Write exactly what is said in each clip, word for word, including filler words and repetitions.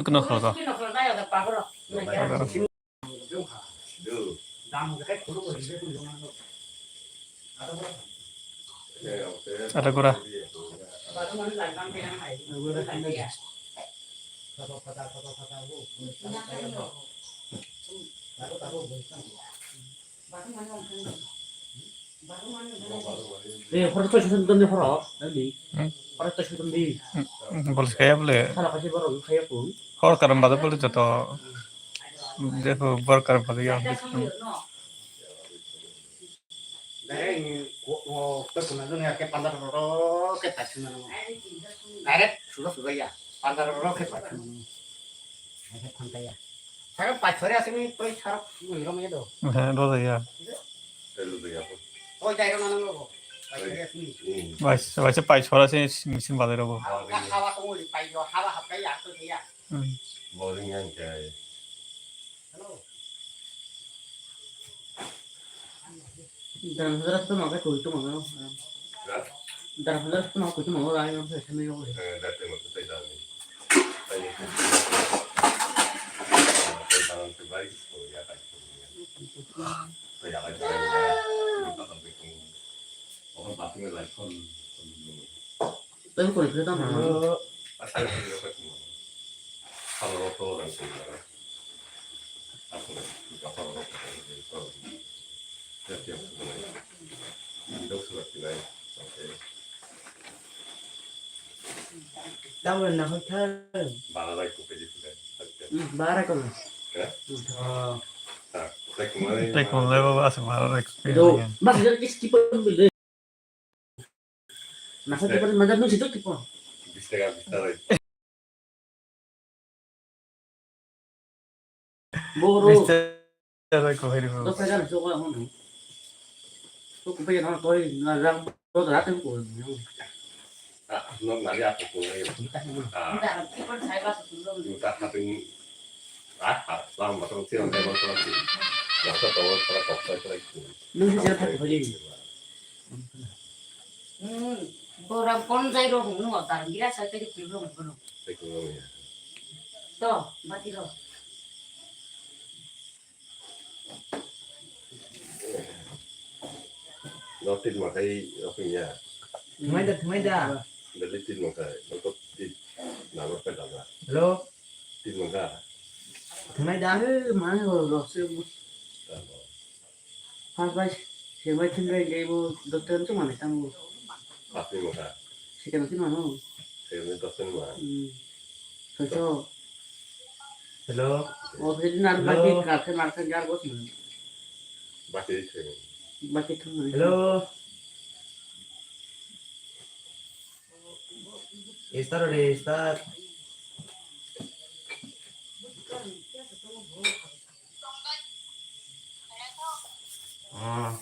Kno khoro. Ada gura. Eh, horo to sudom doni horo, doni. Hmm. Horo to sudom di. Hmm, hmm, bol kaya bole. Sala kasi borok kaya pun. Hor karam bade bole joto. Jeko bor karam bade ya. Dai ni ko, ko, to kuna doni ake pandar ro ke ta suna. Direct sudo sudo ya. Pandar ro ke ta suna. Ake thang kaya. Saka pachori asini toi sarok nirong ya do. He, do ya. Telu do ya. Oh, jai ro nanang lo. Pachori asini. Bai, bai se pai chora se machine bazar robo. Hawa, hawa ko muli pai yo, hawa hap kai ya to ya. Hmm. Boring yang kai. Hello. Dan hudra to maga koi to maga. Dan hudra to maga koi to maga, ai no se me yo. Eh, date mo to tai dan. Tei kori khe tamo. Tamo na hotel. Bara rai ko pe di. Hmm, bara ko. Ke? Hmm. Ah. Tak, tak kemana? Tak kemana, baba, asal bara rai ko pe. Do, mas jadi kis kipan bile. Nasa kipan mana nu situ kipan. Bis taka, bis taka. Boro. Bis taka ko hari mo. Dos taka na so ko mo. So ko pe na to na rang to da te ko. Ah, no, nari apa ko. Ah. Kita kita kita satu dulu. Kita hapin. Ah, ah, lama terus sih, nanti mau terus sih. Masa tahu terus kok saya terus. Nung si siapa ko hari. Hmm, borang kon jai ro hung nung tar gira sa teri kul ro hung nung. To, bati ro. Notit makai roknya. Thumai da, thumai da. Dali tit makai, notit nama pedala. Hello. Tit makai. Thumai da. Eh, mana lo, lo se. Pas bai, se bai thum bai le bo doctor chu mane tamo. Pas ni mokha. Second thum mano. Second ni doctor ni ma. Hmm. So so. Hello. O se nar bai. Hello. Ka se mar se jar bos ni. Bati se. Bati thum mane. Hello. Estar ore, estar. Ah.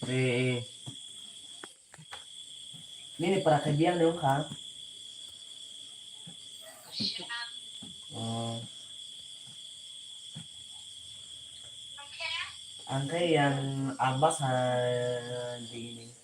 Eh, eh. Nini para khe biyang ni wngkha? Oh. Ang khe yang ang bwsa digini.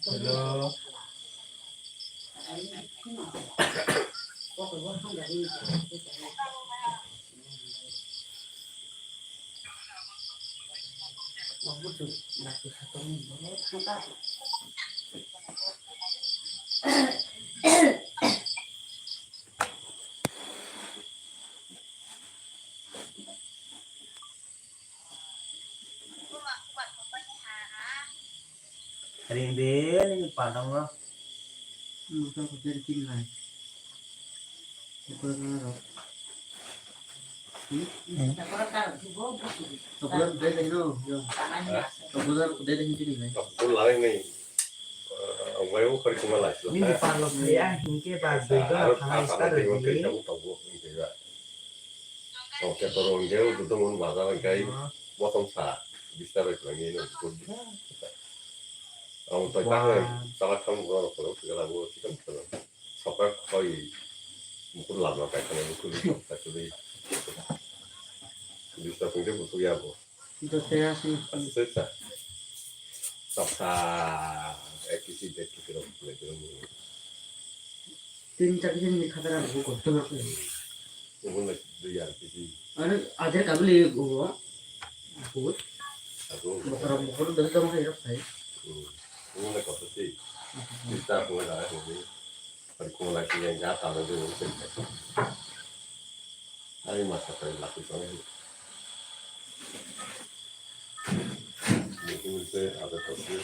Hello. Ring de, ring padang lo. Musa kucing tinggal. Kucing lo. Hmm? Kucing de de lo, yo. Kucing de de tinggal. Kucing lain nih. Tongbaio khari kuma lai sila. Nini parlok thai a hinkhe ba dui dora thanai start rwdi. Tong ke toro hinkhe o dudung un baja hinkhe botong sa bista bai khwlangni no. Ang to ta chala kham go khoro khwlabo chikon khwlabo. Sokak khoi mukur lama kai khana mukur ta khwlai. Bista phungde busu ya bo. Dote asi. Asi sesa. Toksa ek kg, der kg rok le drum. Tin char kg ni khadar ang ko to na ko. Ubun le dui ar kg. Are ader kabli go. Ko. Aku. Bokor bokor dal dam hai rok hai. Hmm. Ubun le ko to ti. Kita ko da ko ni. Ari ko la ki yang ga ta le dum. Ai masa kai laki tong. Ini mesti ada kopi.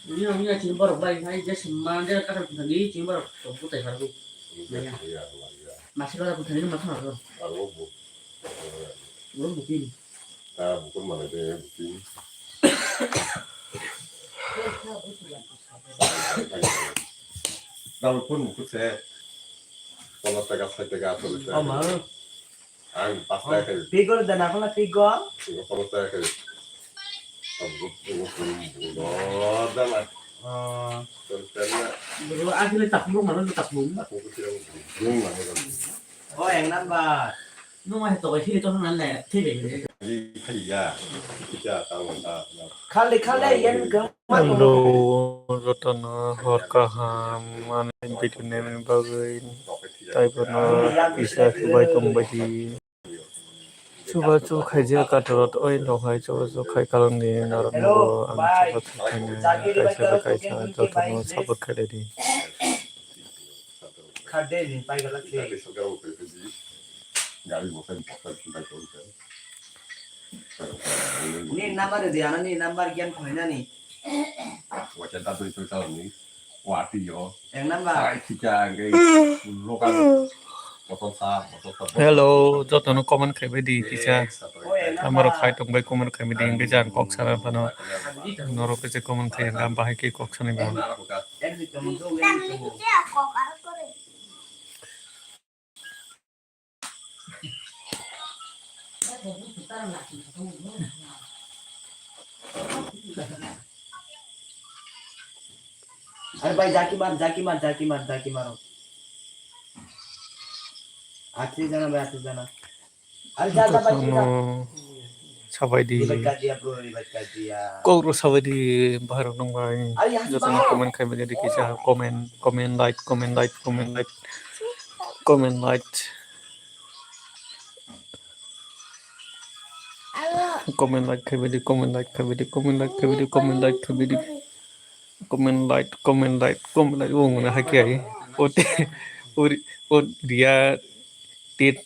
Ini yang ini cini borok bai hai je semang je kata bukan ini cini borok tong putai baru. Iya, iya, iya. Masih kata bukan ini masa baru. Baru bu. Baru bukin. Ah, bukan mana deh bukin. Daun pun buku se. Ponos taka, sai taka, ponos taka. Ama. Ang pas taka. Pigor dana kola pigor. Pigor ponos taka. Abu, abu, abu, abu, dana. Ah. Ponos taka. Bro, akhirnya takbung mana takbung? Takbung sih, takbung mana? Oh, yang nambah. Nung ai to sini to nang le thebe. Khali khali yan gam. Hello, jotono hor kaham, ani video nini bagwi taibo no kisa chubai tong baidi. Chuba chu khaijak katorot oi no hai chuba chu khai karon ni narok no ang chuba chu khaina kaisa ba kaisa jotono support khailai di. Khade ni pai galak se. Ni number di ana ni number gian khoi na ni. Wacha da tu tu ta ni. Wati yo. Yang number. Sai sika ngai. Lokal. Botol sa, botol sa. Hello, jotono comment khaibai di kisa. Amaro khai tong bai comment khaibai di, hingke jang kok sana phano. Norok kisa comment khai ang bahai ke kok sana ba. Yang itu. Are bhai, jaki mar, jaki mar, jaki mar, jaki maro. Atri jana bhai, atri jana. Are ja, ja, bhai, ja. Sabai di. Revive kar diya, bro, revive kar diya. Kok ro sabai di, bahai rok nung bai. Are yahan se joto no comment khai bai di kisa comment, comment, like, comment, like, comment, like, comment, like. Comment like khaibidi, comment like khaibidi, comment like khaibidi, comment like khaibidi. Comment like, comment like, comment like. Oh, mana hai kya hai? Oti, ori, ot dia tit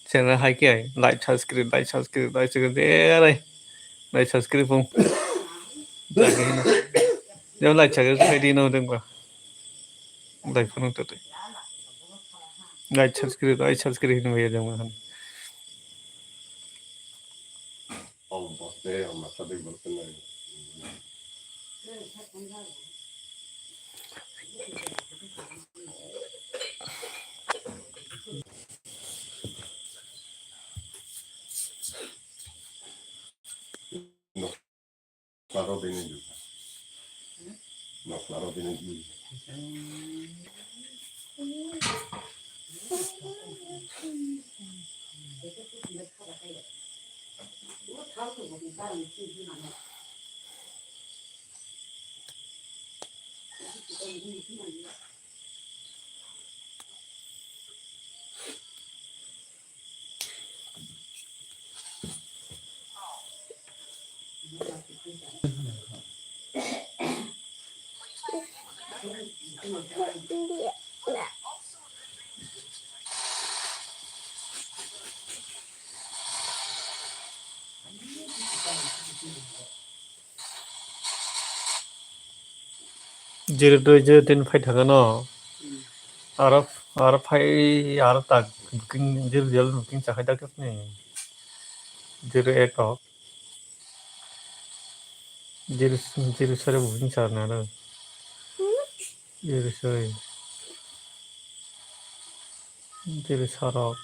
channel hai kya hai? Like, subscribe, like, subscribe, like, subscribe. Eh, like, like, subscribe phone. Jam like, subscribe khai di no deng ba. Like phone to te. Like, subscribe, like, subscribe hin bhaiya jam han. Klaro bini juga. No klaro bini juga. Zero two, zero three phai thangano. Aro, aro phai, aro tak booking, zero zero booking chakhai tak ni. Zero eight o. Zero, zero sare booking charna aro. Irisoi. Irisarok.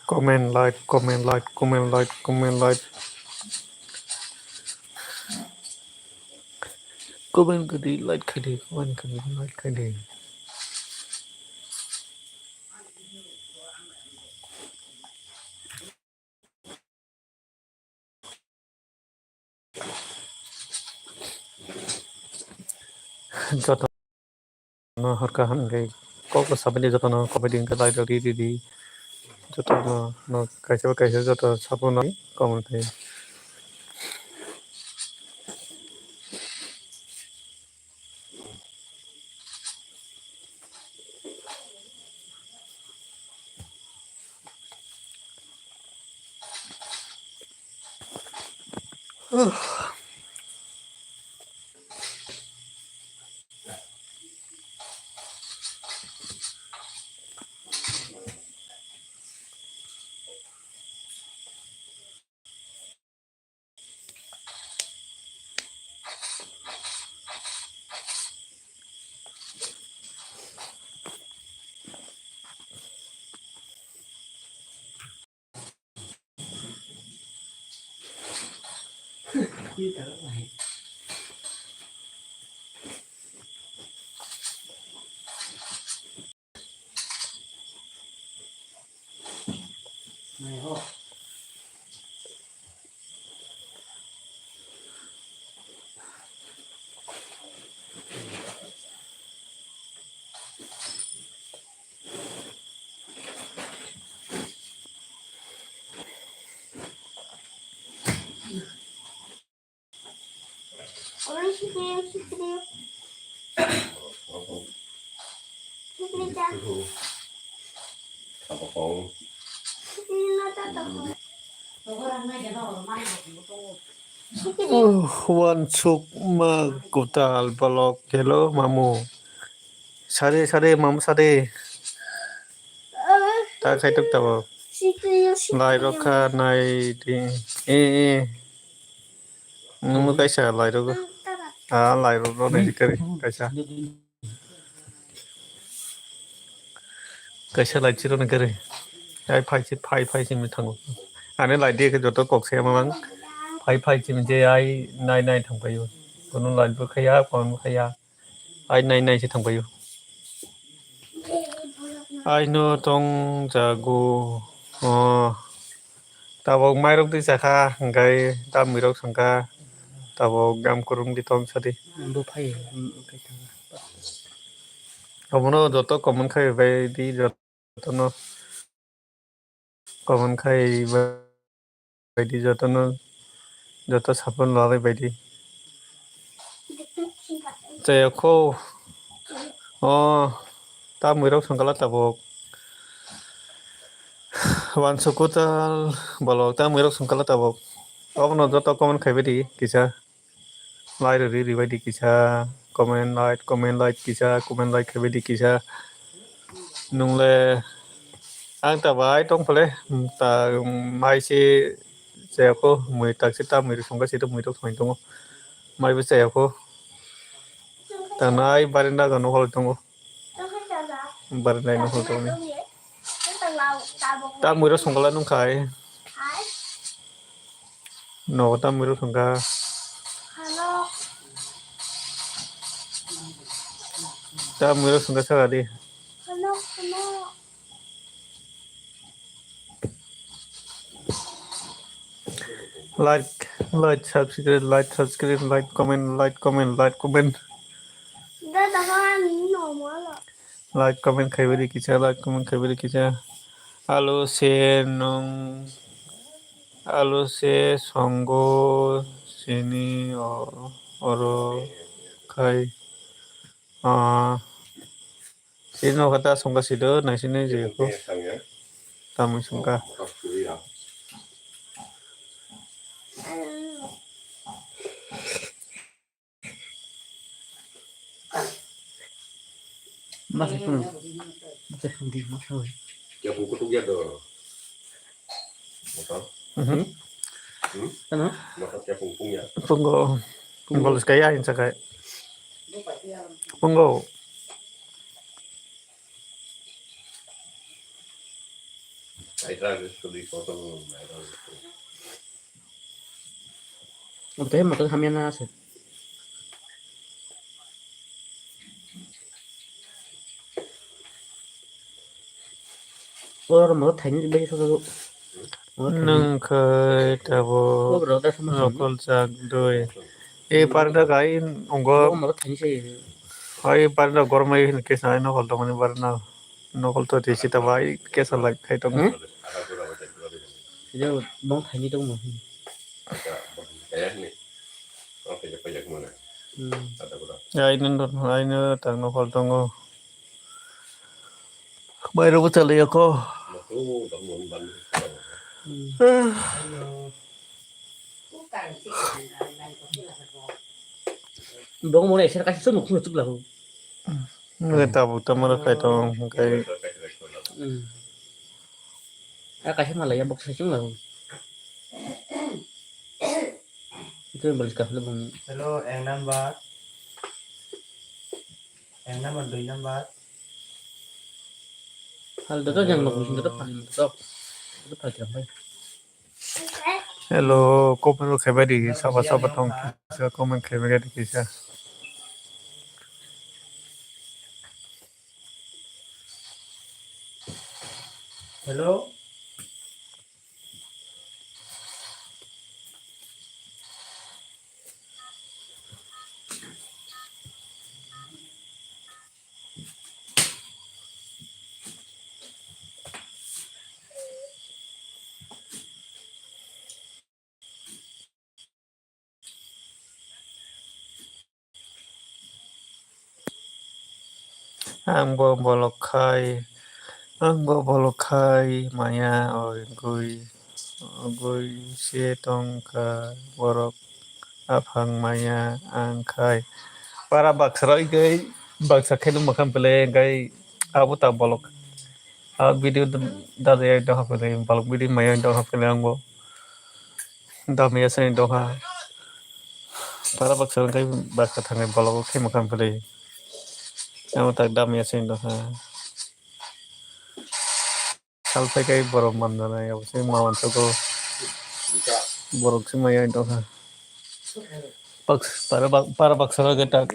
Comment, like, comment, like, comment, like, comment, like. Comment kadi, like kadi, comment kadi, like kadi. Joto no horka hwnwi kok bwsa bini jotono comedy hwnkhe like rok ri ri di. Jotono no kaisa bai kaisa joto support no comment khai. Uansukma kwtal bolok, hello mamu. Sade, sade, mamu sade. Ta khaitok tabok. Lai rok kha nai di. Eh, eh. Nungno kaisa lai rok. Ah, lai rok rok nai di kari kaisa. Kaisa lai chiro ni kari. Ai phai si, phai, phai si mi thango. Ani lai di khe joto kok se mang. Phai, phai si mi je ai nai, nai thang paio. Kono lai bo khaya, kono khaya. Ai nai nai se thang paio. Ai no tong jago. Oh. Tabok mai rok di chakha, hingkai tamwi rok sangkha. Tabok gam kurung di tong sadi. Bo phai, hmm, oke, thango. Abono joto comment khai bai di joto no. Comment khai bai di jotono, joto saphano lalai bai di. Chaya kho. O, tamwi rok songkala tabok. Wansuk kwtal bolok tamwi rok songkala tabok. Obono joto comment khai bai di kisa. Like rwdi, rwbaidi kisa, comment like, comment like kisa, comment like khaibaidi kisa. Nungle Ang ta bai tong phale, ta, um, mai se chayako, mui tak se ta mui rok songkha se to mui rok thoi tongo. Mai bo chayako. Ta nai barenda ga nokol tongo. Barenda nokol tongo. Ta mui rok songkha la nung khai. Nogo ta mui rok songkha. Ta mui rok songkha saka di. Like, like, subscribe, like, subscribe, like, comment, like, comment, like, comment. Like, comment khaibai di kisa, like, comment khaibai di kisa. Alo se nung, alo se songo sini o-, oro khai. Ah, sini no kata songka sido, nai sini je ko. Tamui songka. Masa pun, masa pun di, masa pun. Ya, buku tu ya do. Motor? Mhm. Hmm? Ano? Motor ya pung pung ya. Punggo. Punggo. Balas kaya insa kaya. Punggo. Oke, motor hamya na ase. Oro motor thaini bai sojago. Motor thaini. Nung khai tabo. Oro da sama sini. Nokol jak dui. E parda gai ongo. Oro motor thaini se. Hai parda gormai hin kesa nokol tongmani parda. Nokol to tisi ta bai kesa light khai tongo. Hmm? Sida bong thaini tongmo. Hmm. Ai nung dong, ai nung tang nokol tongo. Mai rok bwchalwi ya kho. Hmm. Bong mone ekser kaisa chuk nukhung chuk lago. Nge tabuk tamo rok khai tong hwnkhe. Hmm. A kaisa malai ya bok sai chuk lago. Itu yang balik kafir bang. Hello, yang number. Yang number, dui number. Hal dada yang lagu sing dada paling dada. Dada paling dada. Hello, comment rok khaibai di, saba saba tong kisa, comment khaibai di kisa. Hello. Ang bo bolok khai, ang bo bolok khai maya oi gui, gui se tongkha borok aphang maya ang khai. Para baksa rok gui baksa khe nung makham pele gui abo ta bolok. A video da, da, da, da, hapele, balok video maya da, hapele, ang bo. Da, maya sani da, ha. Para baksa, kai baksa thangai, balok, khai, makham, pele. Ang tak da, maya sani da, ha. Salpai kai, borok, man, da, na, ya, sini, ma, man, soko. Borok, sini, maya, da, ha. Box, para, para box aro geta.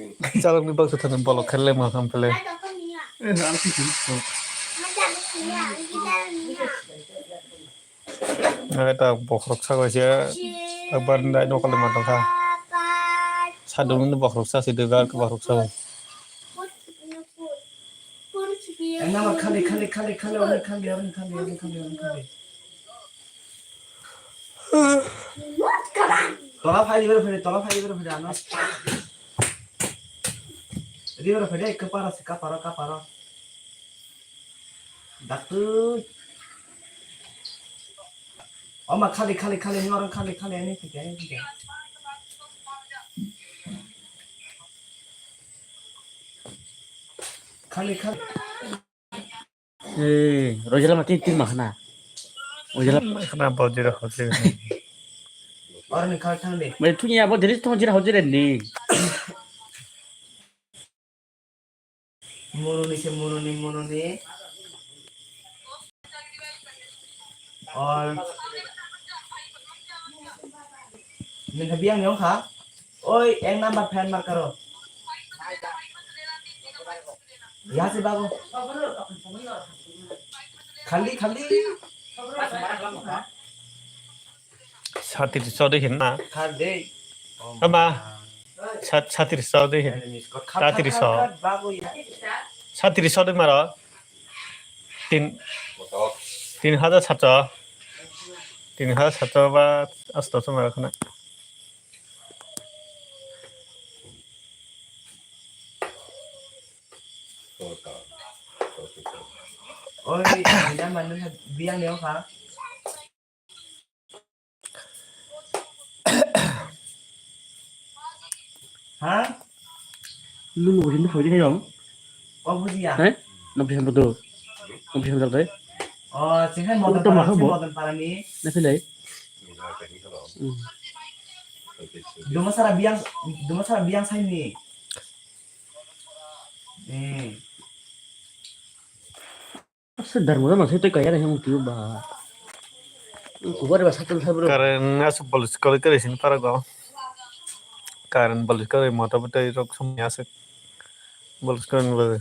Chalok ni box thani bolok khele ma kham khele. Ata bokhorok sa kaisa. Akbar ndai nokole ma tongkha. Sadung ni bokhorok sa si de gar bokhorok sa. Nama khali khali khali khali oni khali oni khali oni khali oni khali. Tola phai, ribere phai, tola phai, ribere phai, ano. Ribere phai, kapara se, kapara, kapara. Daktui. Oma khali, khali, khali, ngorong khali, khali, ani thike, ani thike. Khali, khali. Eh, rojala mati tin makhna. Rojala makhna bojira hojira. Orni khal thang de. Mai thunya bo diri thong jira hojira ni. Mononi se mononi mononi. Or nengkha biang ni ongkha. Oi, ek number fan markaro. Ya se bago. Khaldi, khaldi. Satiri sodi hinna. Khaldi. Ama. Sat-, satiri sodi hin. Satiri so. Bago ya. Satiri sodi maro. Tin, tin hajar sato. Tin hajar sato ba asto so maro khana. Oi, ina manu biang leo kha. Ha? Lu lu rin hoi dei yong. Kok bujiya? Hai? Nang phi sampai tu. Nang phi sampai tu. Oh, sing hai modal para, sing modal para ni. Na phi lai. Hmm. Duma sara biang, duma sara biang sai ni. Hmm. Asa darmo ma sai tei kaya na hemu tiyo ba. Kubar ba satul sabro. Karen asu bolis kore kore sin para go. Karen bolis kore mota bwtwi rok sumya aswk. Bolis kore ni bagwi.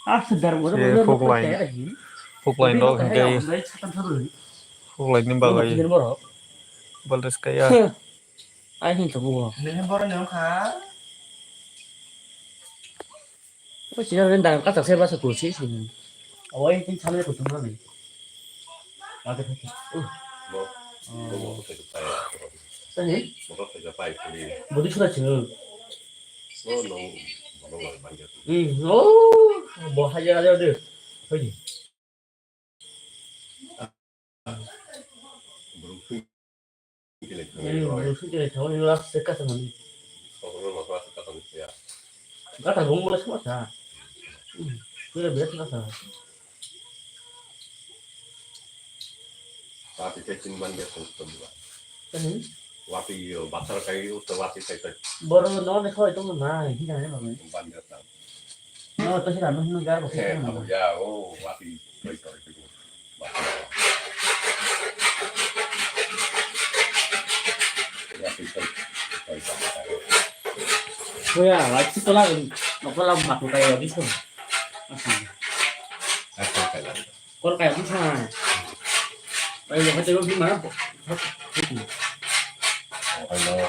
Asa darmo ma sai tei kaya na hemu. Fuk line rok hingke. Fuk line ni bagwi. Bolis kaya. Ai hin to bo. Nini boro ni wngkha. O sini ada darang katak saya bahasa kursi sini. Awai tin sampai kutung mana? Ada kutung. Uh. Tadi? Bodi sudah sini. Hmm. Oh, bahaya ada deh. Tadi. Hmm, bwrwi swi tei thawi last se kasa mani. Gata bung bwlai sama sa. Hmm, kira biya sama sa. Wati tei tin man biya sama sa. Tani? Wati yo, bathar kai yo, to wati kai kai. Boro no ne khoi tong na, hi na ne mami. Ban biya sa. No, to sira no no gar ko. He, abo ya, o, wati, koi, koi, koi. Kuya, wati tola, no tola, matu kaya, wati so. Kol kaya, wati so. Ayo, kaya, wati mana? Hello.